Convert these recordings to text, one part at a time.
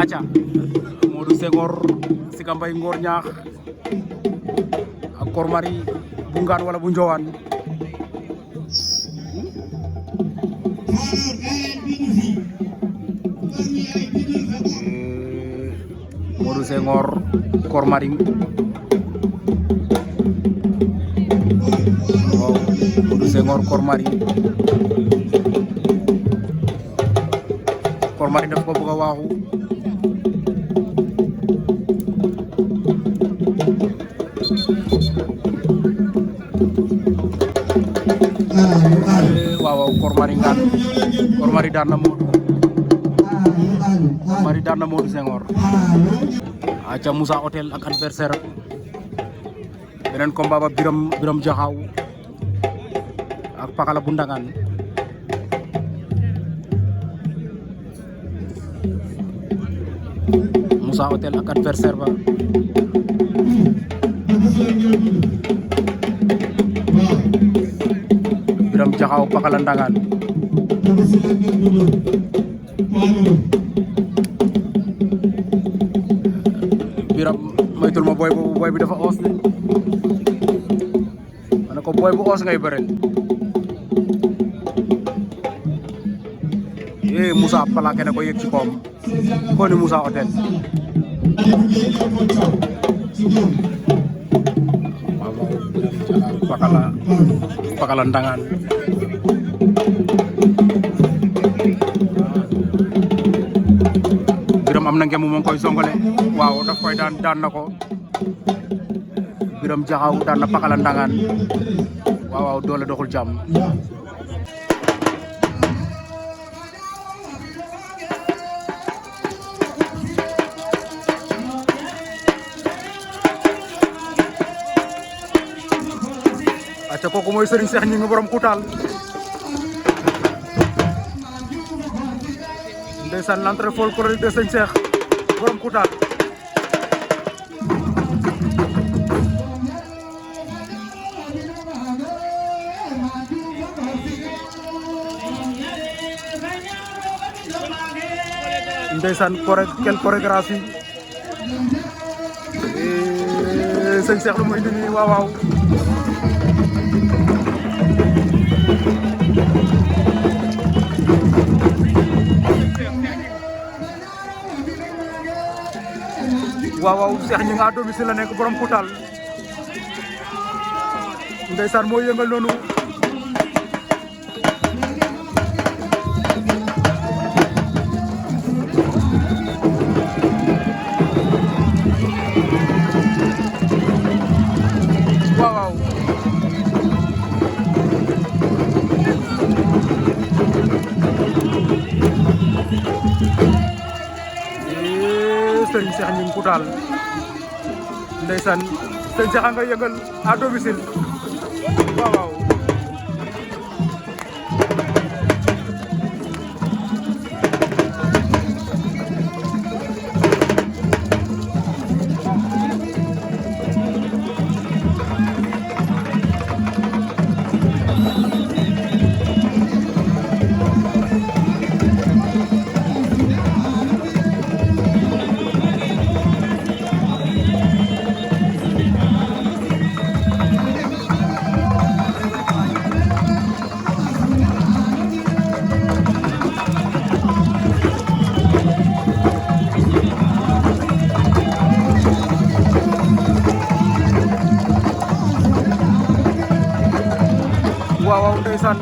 aca Modou Senghor Sika Mbaye Ngor Ñaax ak Kor Mari bu Ngaan wala bu Njowaan Modou Senghor Kor Mari waaw Modou Senghor Kor Mari daf ko bëgg a waaxu waaw Kor Mari ngaan Kor Mari daan na Modou Kor Mari daan na Modou Senghor aca Moussa Hôtel ak adversaire beneen combat ba Biram Jaxaw ak Pakala bu Ndangaan Moussa Hôtel ak adversaire ba Biram Jaxaw Pakala Ndangaan Biram moytul ma boy boobu boy bi dafa oos ne ma ne ko boy bu oos ngay bëreel Moussa plaqué na ko yëg ci koom ko ni Moussa Hôtel Pakala Ndangaan Biram am na ngemu mo ngi koy songale waaw daf koy daan na ko Biram Jaxaw daan na Pakala Ndangaan waaw doole doxul jàmm aca kooku mooy Serigne Cheikh ñi nga borom Koutal ndeysaan l'entrée folklorique de Serigne Cheikh borom Koutal ndeysaan quelle chorégraphie Serigne Cheikh lu mu indi nii waaw waaw waaw Cheikh ñi nga domicile la nekk borom Koutal ndeysaan moo yëngal noonu waaw Serigne Cheikh ñi Koutal ndeysaan Serigne Cheikh nga yëngal à domicile waaw waaw waaw ndeysaan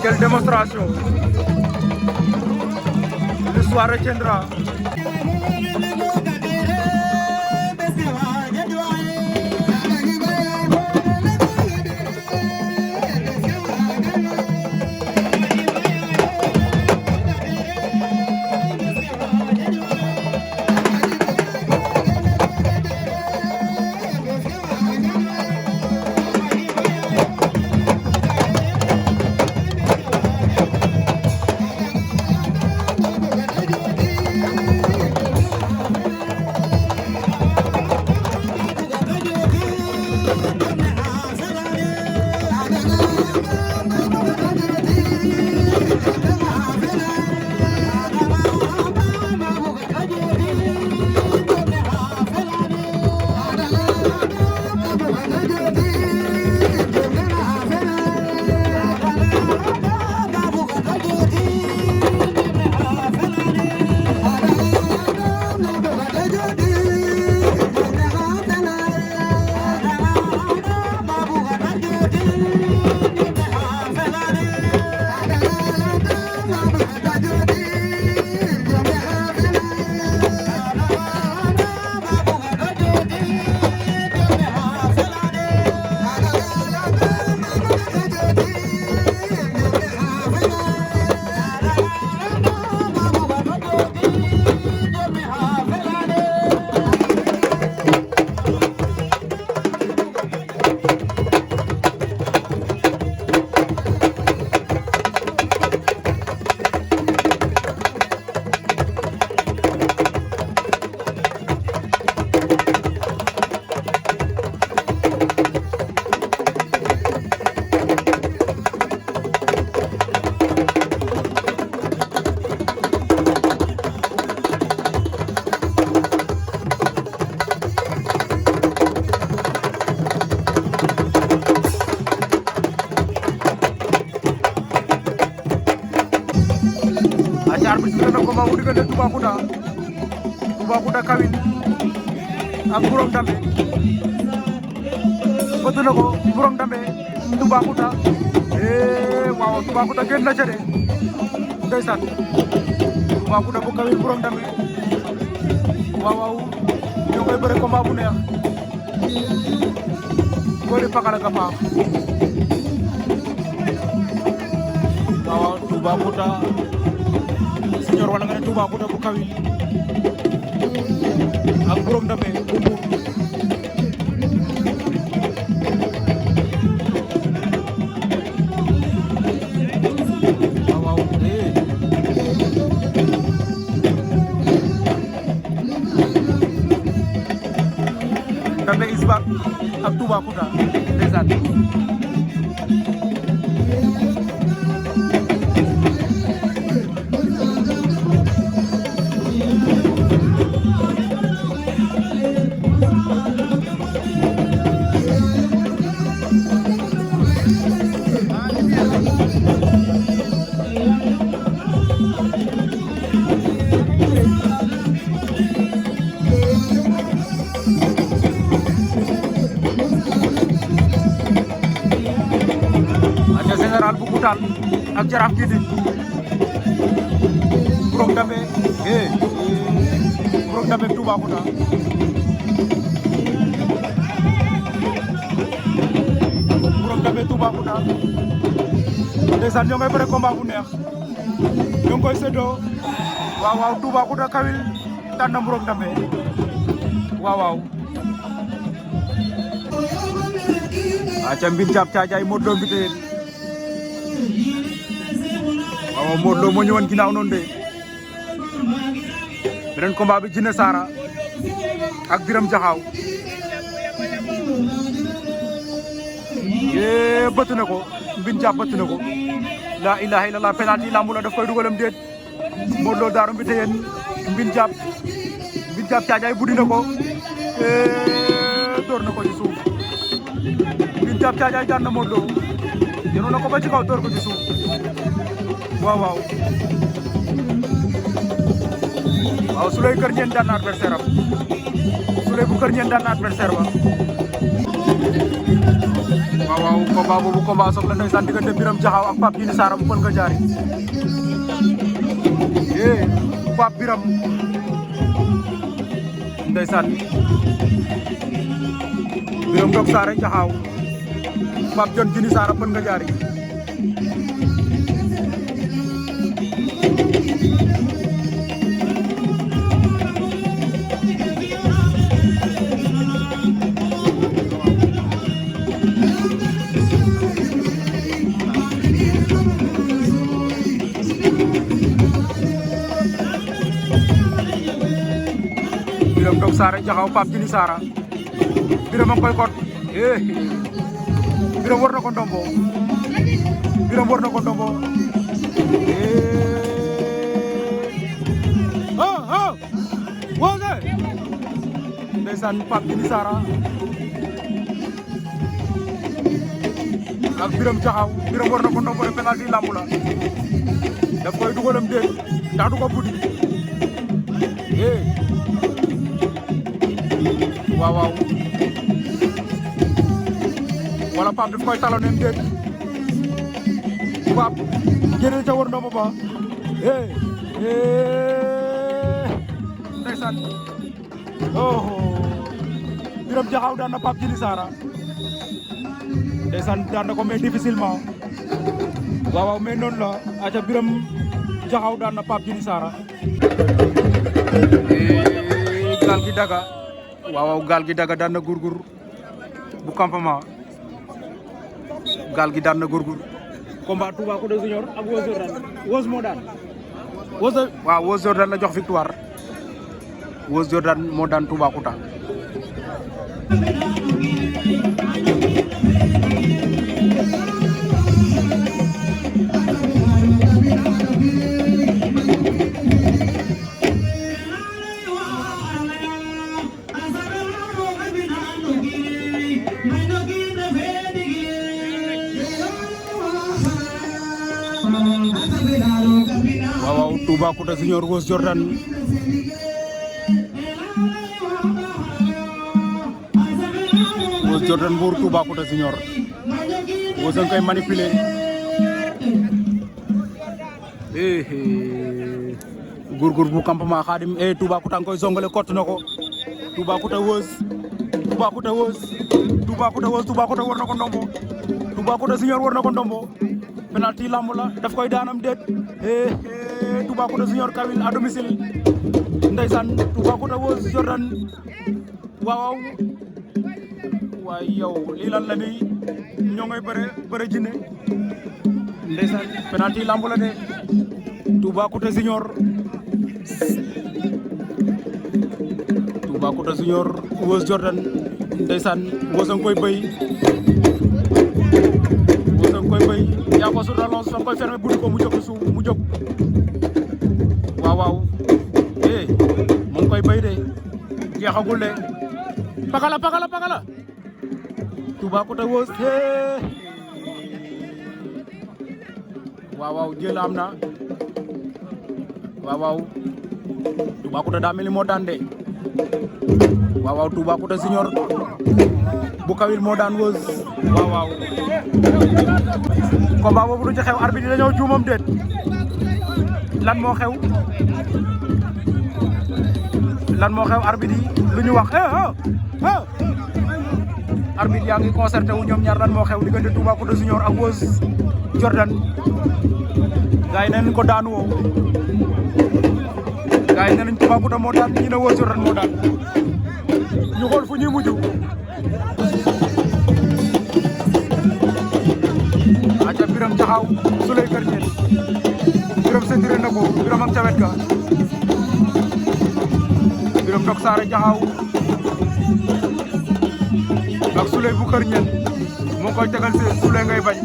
quelle démonstration l'histoire retiendra. combat bu diggante Toubacouta Kawil ak Bourong Dambe bëtt na ko Bourong Dambe Toubacouta waaw Toubacouta génn na ca de ndeysaan Toubacouta bu Kawil Bourong Dambe waaw ñoo koy bëre combat bu neex Coly Pakala ka faax waaw Toubacouta Senior wala nga ne Toubacouta bu Kawil ak Bourong Dambe bu Mbour waaw Dambe is back ak Toubacouta ndeysaan Général bu Koutal ak Jaraaf Gidi Bourong Dambe Bourong Dambe Toubacouta Bourong Dambe Toubacouta ndeysaan ñoo ngay bëre combat bu neex ñoo ngi koy séddoo waaw Toubacouta Kawil tànn na Bourong Dambe waaw aca mbin jàpp caajaay Modou Lo Mbiteel waaw Modou Lo moo ñëwoon ginnaaw noonu de beneen combat bi Djiné Sara ak Biram Jaxaaw bëtt na ko mbin jàpp bëtt na ko la ilaha illallah penalty lambu la daf koy dugalam déet Modou Lo daaru Mbiteel mbin jàpp caajaay buddi na ko door na ko ci suuf mbin jàpp caajaay daan na Modou Lo yéen na ko ba ci kaw door ko ci suuf waaw Souleye Kër Ndiène daan na adversaire am Souleye bu Kër Ndiène daan na adversaire ba waaw combat boobu combat soxla ndeysaan diggante Biram Jaxaaw ak Pape Djiné Sara bu Pël nga jaari Pape Biram ndeysaan Biram Dog Sara Jaxaaw Pape Djiné Sara Pël nga jaari Biram Dog Sara Jaxaaw Pape Djiné Sara Biram a ngi koy kot Biram war na ko ndombo woge ndeysaan Pape Djiné Sara ak Biram Jaxaaw Biram war na ko ndombo penalty lambu la daf koy dugalam déet ndax du ko buddi waaw wala Pape daf koy taloon déet Pape génne ca war ndombo ba ndeysaan Biram Jaxaaw daan na Pape Djiné Sara ndeysaan daan na ko mais difficilement waaw mais noonu la aca Biram Jaxaaw daan na Pape Djiné Sara gaal gi daga waaw gaal gi daga daan na gurgur bu campement gaal gi daan na gurgur combat Toubacouta Junior ak Wos Jordan Wos moo daan waaw Wos Jordan la jox victoire Wos Jordan moo daan Toubacouta Toubacouta Junior Wos Jordan Wos Jordan Mbour Toubacouta Junior Wos a ngi koy manipuler gurgur bu campement Khadim Toubacouta a ngi koy zongale kott na ko Toubacouta Wos Toubacouta Wos Toubacouta war na ko ndombo Toubacouta Junior war na ko ndombo penalty lamb la daf koy daanam déet Toubacouta Junior kawil à domicile ndeysaan Toubacouta Wos Jordan waaw waay yow lii lan la ni ñoo ngay bëre jinne ndeysaan penalty lamb la de Toubacouta Junior Wos Jordan ndeysaan Wos a ngi koy bëy yaa ko sur relance fa koy fermer buddi ko mu jóg suuf mu jóg waaw mu ngi koy bëy de jeexagul de pakala Toubacouta Wos waaw jël am na waaw Toubacouta daa mel ni moo daan de waaw Toubacouta Junior bu kawil moo daan Wos waaw combat boobu lu ci xew arbitre dañoo juumam déet lan moo xew arbitre yi lu ñu wax arbitre yaa ngi concerté wu ñoom ñaar lan moo xew diggante Toubacouta Junior ak Wos Jordan gaay yi nañ ko daan woo gaay yi nañ Toubacouta moo daan ñi ne Wos Jordan moo daan ñu xool fu ñuy mujj aca Biram taxaw Souley Kër Ñeen Biram sentiré na ko Biram ak ca wet ga Biram Ndok Saare jaxaw ak Souley bu Kër Ñeen moo koy tegal see Souley ngay bañ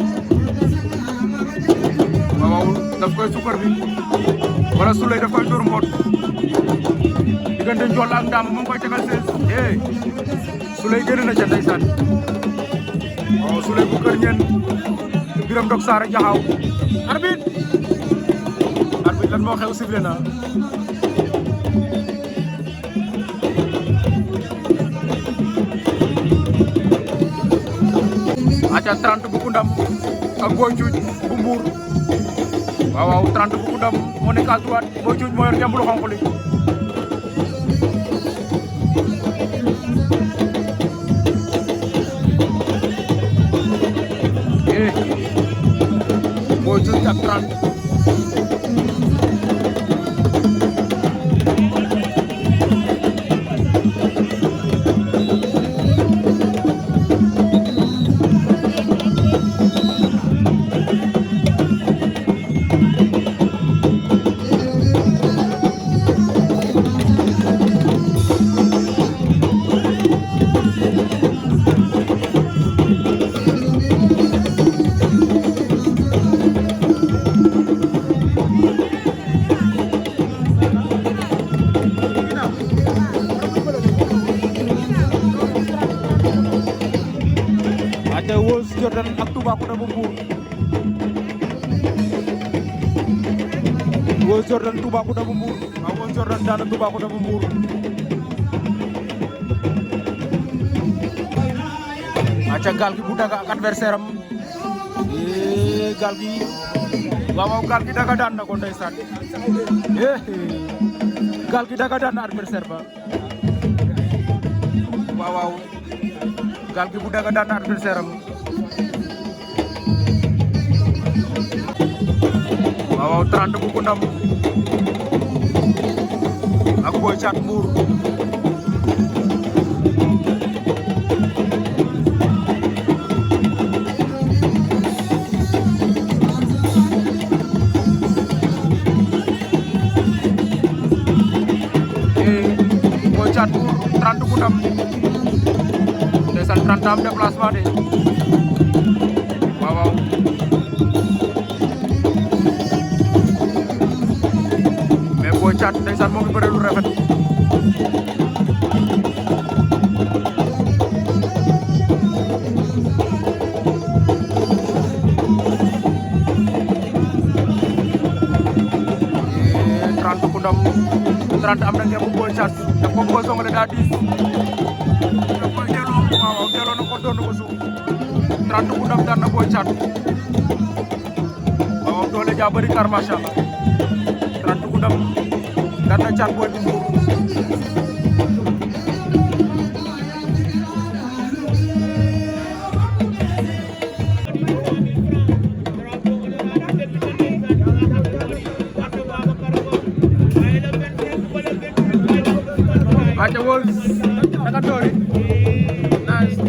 waaw daf koy sukar bi wala Souley daf koy dóor mboot diggante Njool ak Ndam moo koy tegal see Souley génn na ca ndeysaan waaw Souley bu Kër Ñeen Biram Ndok Saare jaxaw arbitre lan moo xew sifflé na aca 30 bu Koundam ak Boy Dioudj bu Mbour waaw 30 bu Koundam moo nekk à droite Boy Dioudj moo yor ngemb lu xonq li Boy Dioudj ak 30 Wos Jordan ak Toubacouta bu Mbour Wos Jordan Toubacouta bu Mbour waaw Wos Jordan daan Toubacouta bu Mbour aca gaal gi bu daga ak adversaire am gaal gi waaw gaal gi daga daan na ko ndeysaan gaal gi daga daan na adversaire ba waaw gaal gi bu daga daan na adversaire am waaw 30 bu Koundam ak Boy Thiat Mbour Boy Thiat Mbour 30 Koundam ndeysaan 30 am déplacement de waaw Boy Thiat ndeysaan moo ngi bëre lu rafet 30 am na ngeen bu Boy Thiat da ko ko songale daa diis da koy delloo waaw delloo na ko doon na ko suuf 30 ku ndam daan na Boy Thiat waaw doole ja bari kar macha Allah 30 ku ndam daan na Thiat Boy Mbour. Aja Wolves naka doori nice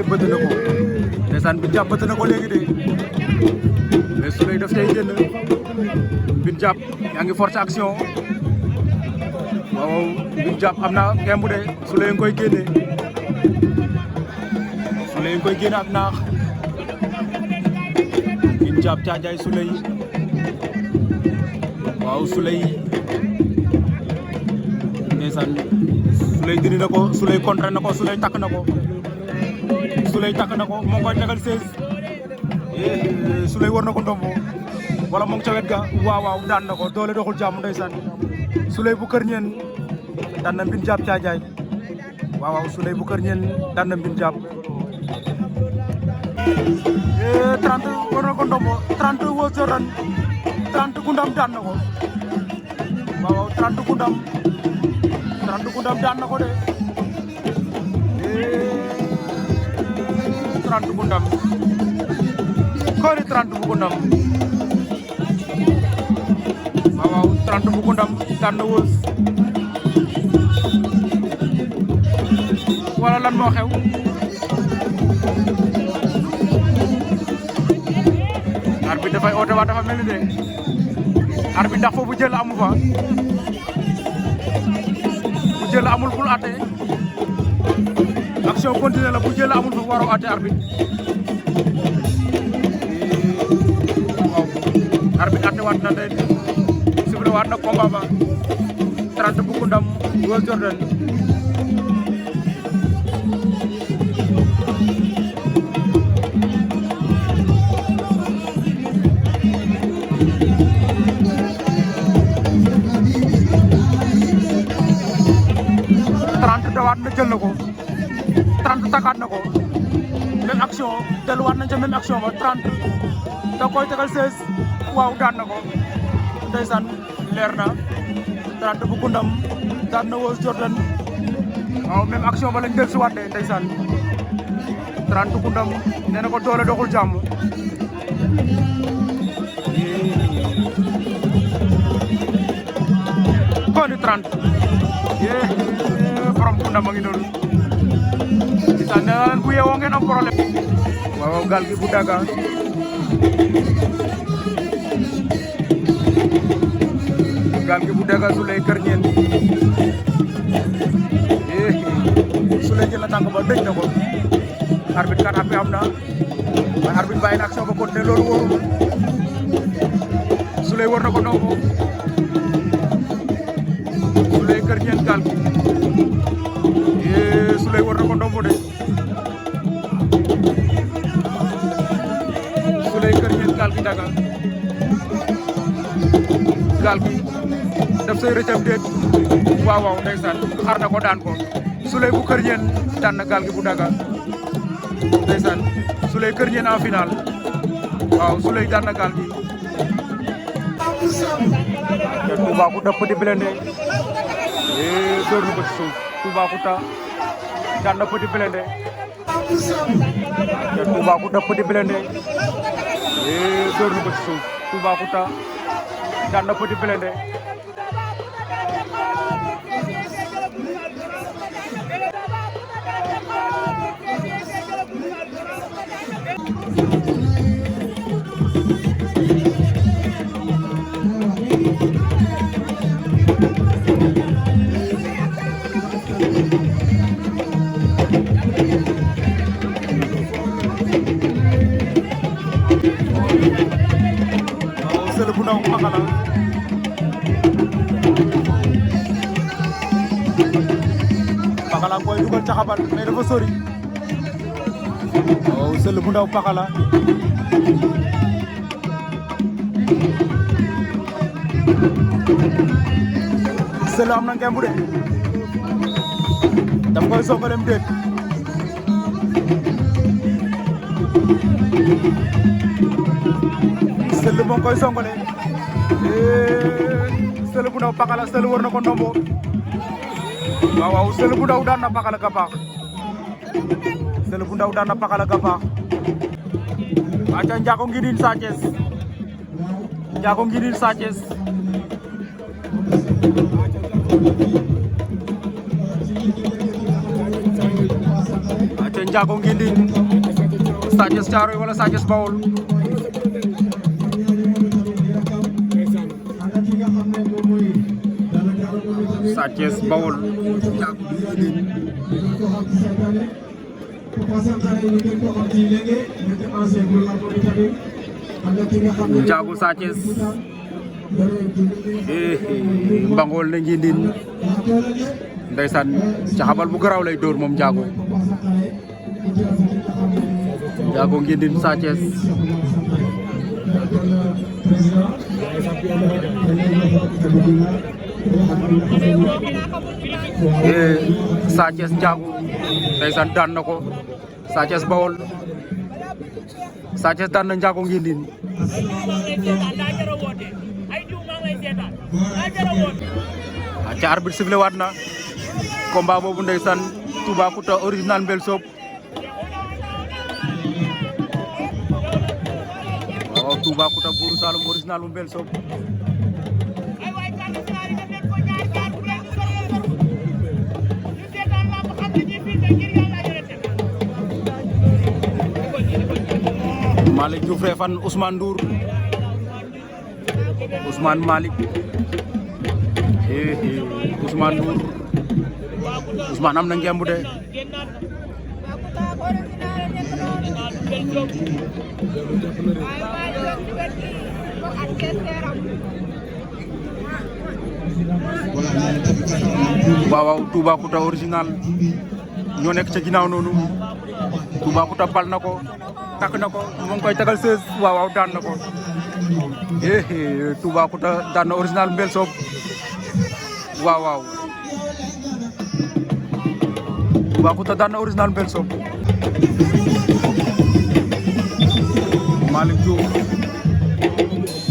bëtt na ko ndeysaan Mbine Diap bëtt na ko léegi de mais Souleye daf tey génn Mbine Diap yaa ngi force action waaw Mbine Diap am na ngemb de Souleye nga koy génne Souleye nga koy génne ak naax Mbine Diap Thiadiaye Souleye waaw Souleye ndeysaan Souleye dindi na ko Souleye contre na ko Souleye takk na ko Souleye takk na ko moo ngi koy tegal 16 Souleye war na ko ndombo wala moo ngi ca wet ga waaw daan na ko doole doxul jàmm ndeysaan Souleye bu Kër Ñeen daan na Mbine Diap Thiadiaye waaw Souleye bu Kër Ñeen daan na Mbine Diap 30 war na ko ndombo 30 woo soran 30 ku ndam daan na ko waaw 30 ku ndam daan na ko de 30 bu ndam koori 30 bu ndam waaw 30 bu ndam daan na Weuz wala lan moo xew arbitre dafay oote waa dafa mel ni de arbitre ndax foofu jël amu fa bu jël amul bul ate action continue la bu jël amul fa waroo ate arbitre waaw arbitre ate waat na tey sifflé waat na combat ba 30 bu ndam Weuz Jordan dawaat na jël na ko 30 takaat na ko même action delluwaat nañ ca même action ba 30 da koy tegal 16 waaw daan na ko ndeysaan leer na 30 bu ndam daan na Weuz Jordan waaw même action ba lañ dellusiwaat de ndeysaan 30 bu ndam nee na ko doole doxul jàmm ko ni 30 borom bu ndam a ngi noonu ndeysaan nee na bu yeewoo ngeen am problème waaw gaal gi bu daga Souleye Kër Ñeen Souleye jël na tànk ba dëj na ko arbitre kan appui am na waaye arbitre bàyyi na action ba continuer loolu wóorul Souleye war na ko ndombo Souleye Kër Ñeen gaal gi Souleye war na ko ndombo de Souleye Kër Ñeen gaal gi daga gaal gi daf say rëccam déet waaw ndeysaan xar na ko daan ko Souleye bu Kër Ñeen daan na gaal gi bu daga ndeysaan Souleye Kër Ñeen en final waaw Souleye daan na gaal gi Toubacouta Petit Blindé door na ko ci suuf Toubacouta daan na Petit Blindé Toubacouta Petit Blindé door na ko ci suuf Toubacouta daan na Petit Blindé. Sele bu ndaw Pakala Pakala koy dugal caxabal mais dafa sori. waaw Sele bu ndaw Pakala Sele am na ngemb de daf koy songalem déet. Sele moo koy songale Sele bu ndaw Pakala Sele war na ko ndombo. waaw Sele bu ndaw daan na Pakala ka baax. Sele bu ndaw daan na Pakala ka baax. aca Ndiago Ngidine Sa Thiès Ndiago Ngidine Sa Thiès aca Ndiago Ngidine Sa Thiès Thiaroye wala Sa Thiès Bawol. Sa Thiès Bawol Ndiago Sa Thiès Mbangol ne Ngidine ndeysaan caxabal bu garaaw lay dóor moom Ndiago Ngidine Sa Thiès Sa Thiès Ndiago ndeysaan daan na ko Sa Thiès Bawol Sa Thiès daan na Ndiago Ngidine. ca arbitre sifflé waat na combat boobu ndeysaan Toubacouta original Mbel Sob waaw Toubacouta Buur Saloum original bu Mbel Sob. Malick Diouf Refane Ousmane Ndour Ousmane Malick Ousmane Ndour Ousmane am na ngemb de waaw Toubacouta original ñoo nekk ca ginnaaw noonu Toubacouta bal na ko takk na ko mu ngi koy tegal 16 waaw daan na ko Toubacouta daan na original Mbel Sob waaw Toubacouta daan na original Mbel Sob. Malick Diouf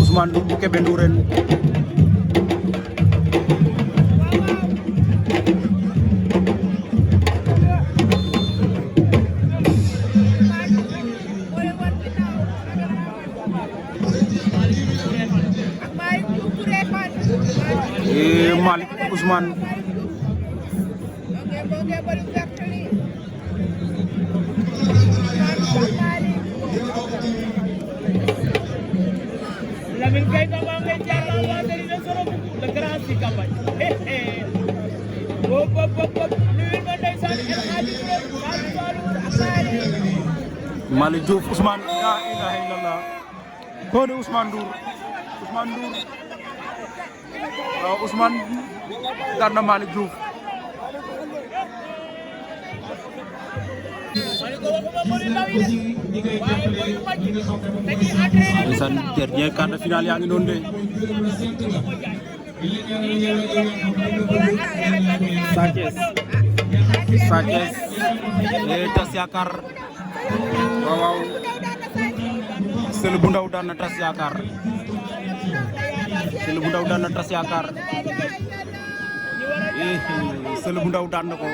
Ousmane Ndour Kébé Ndourène Malick Ousmane Malick Diouf Ousmane la ilaha illallah kone Ousmane Ndour waaw Ousmane daan na Malick Diouf. ndeysaan dernier quart de finale yaa ngi noonu de Sa Thiès Tas Yakar waaw Sele bu ndaw daan na Tas Yakar Sele bu ndaw daan na Tas Yakar Sele bu ndaw daan na ko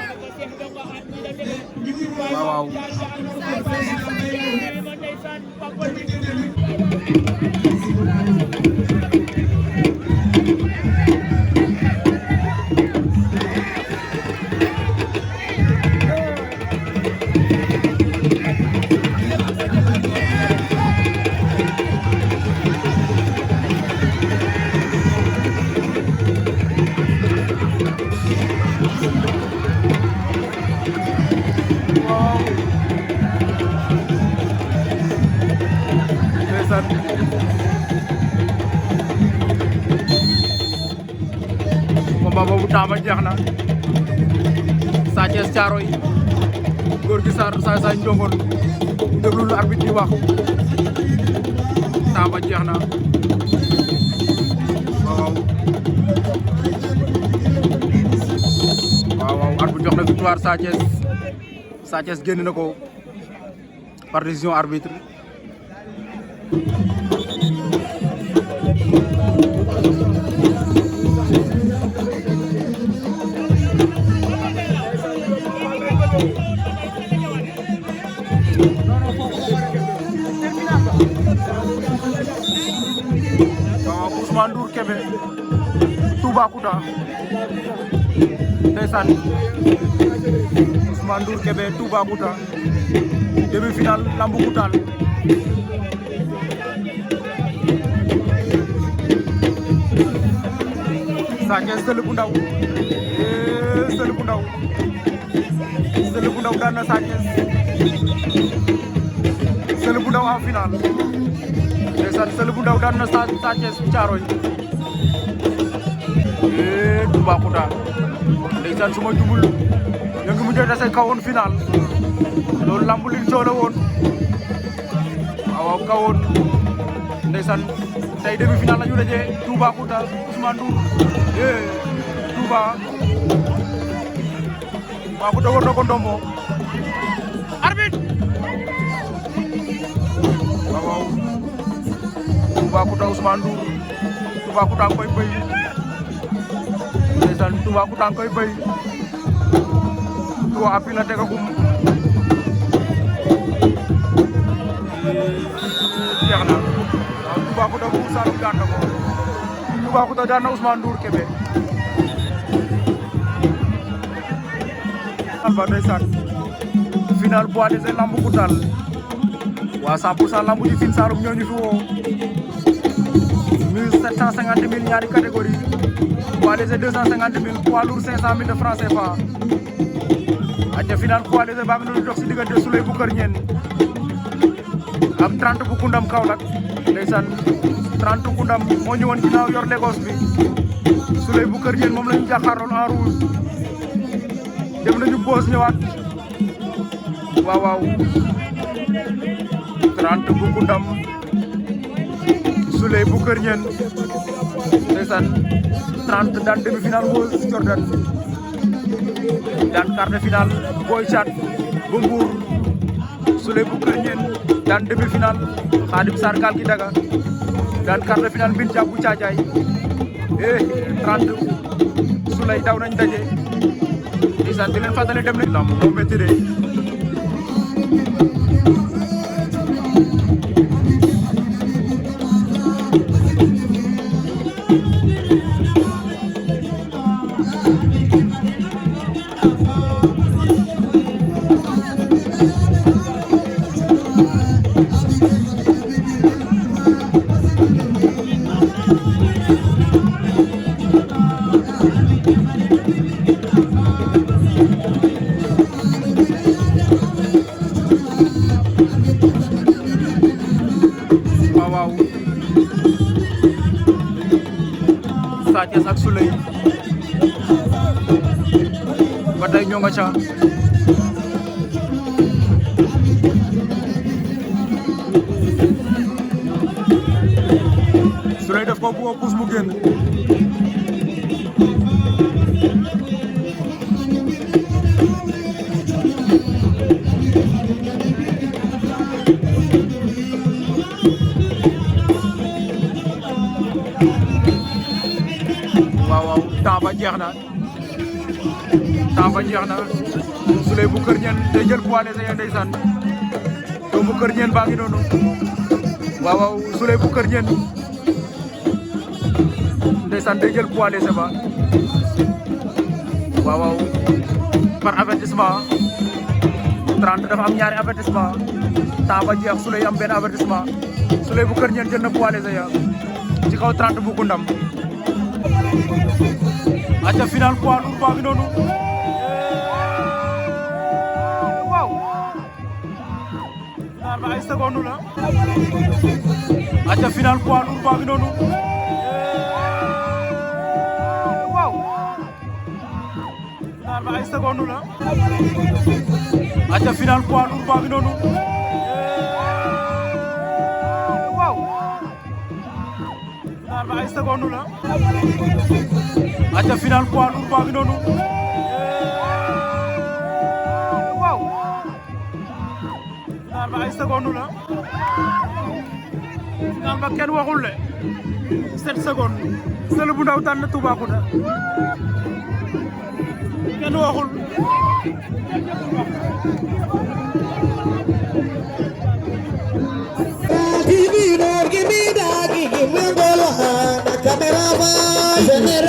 waaw combat boobu temps ba jeex na Sa Thiès Thiaroye Gorgui Sarr Saay Saay Ndiongon déglu lu arbitre di wax temps ba jeex na waaw arbitre jox na victoire Sa Thiès génn na ko par décision arbitre. Ousmane Ndour Kébé Toubacouta ndeysaan Ousmane Ndour Kébé Toubacouta demi-finale lambu Koutal Sa Thiès Sël bu ndaw Sël bu ndaw daan na Sa Thiès Sël bu ndaw en finale ndeysaan Sël bu ndaw daan na Sa Thiès Thiaroye Toubacouta ndeysaan suma jumul ñu ngi mujjee dase kawoon final loolu lambu li coola woon waaw kawoon ndeysaan tey demi final la ñu dajee Toubacouta Ousmane Ndour Toubacouta war na ko ndombo arbitre waaw Toubacouta Ousmane Ndour Toubacouta koy bëy ndeysaan Toubacouta koy bëy wa api la tegagum jeex na waaw Toubacouta bu Saloum daan na ko Toubacouta daan na Ousmane Ndour Kébé alba ndeysaan final poids léger lambu Koutal waa 100% lambu ji Sine Saloum ñoo ñu fi woo 1750 000 ñaari catégorie poids léger 250 000 poids lourd 500 000 de francs CFA aja final poids léger baa ngi doon dox si diggante Souley bu Kër Ñeen ak 30 bu Koundam Kaolack ndeysaan 30 Koundam moo ñëwoon ginnaaw yor Lagos bi Souley bu Kër Ñeen moom lañu jàkkaarloon en rouge dem nañu boos ñëwaat waaw 30 bu Koundam Souley bu Kër Ñeen ndeysaan 30 daan demi-finale Wos Jordan daan quart de finale Boy Chat bu Mbour Souley bu Kër Ñeen daan demi-finale Khadim Sarr Gaal gi Daga daan quart de finale Mbine Diab bu Caajaay 30 Souley daw nañ daje ndeysaan di leen fàttali dem nañ lamb moo métti de Sa Thiès ak Souley ba tey ñoo nga ca Souley def ko bu puus mu génn waaw temps ba jeex na Souley bu Kër Ñeen day jël poids léger ndeysaan doomu Kër Ñeen baa ngi noonu waaw waaw Souley bu Kër Ñeen ndeysaan day jël poids léger ba waaw waaw par avertissement 30 dafa am ñaari avertissement temps ba jeex Souley am benn avertissement Souley bu Kër Ñeen jël na poids léger ya ci kaw 30 bu Gundam aca final poids lourd baa ngi noonu waaw final ba ay seconde la aca final poids lourd baa ngi noonu waaw final ba ay seconde la aca final poids lourd baa ngi noonu waaw final ba ay seconde la aca final poids lourd baa ngi noonu waaw final ba ay seconde la final ba kenn waxul le 7 secondes Sele bu Ndaw tànn Toubacouta kenn waxul Give me that, give me the camera.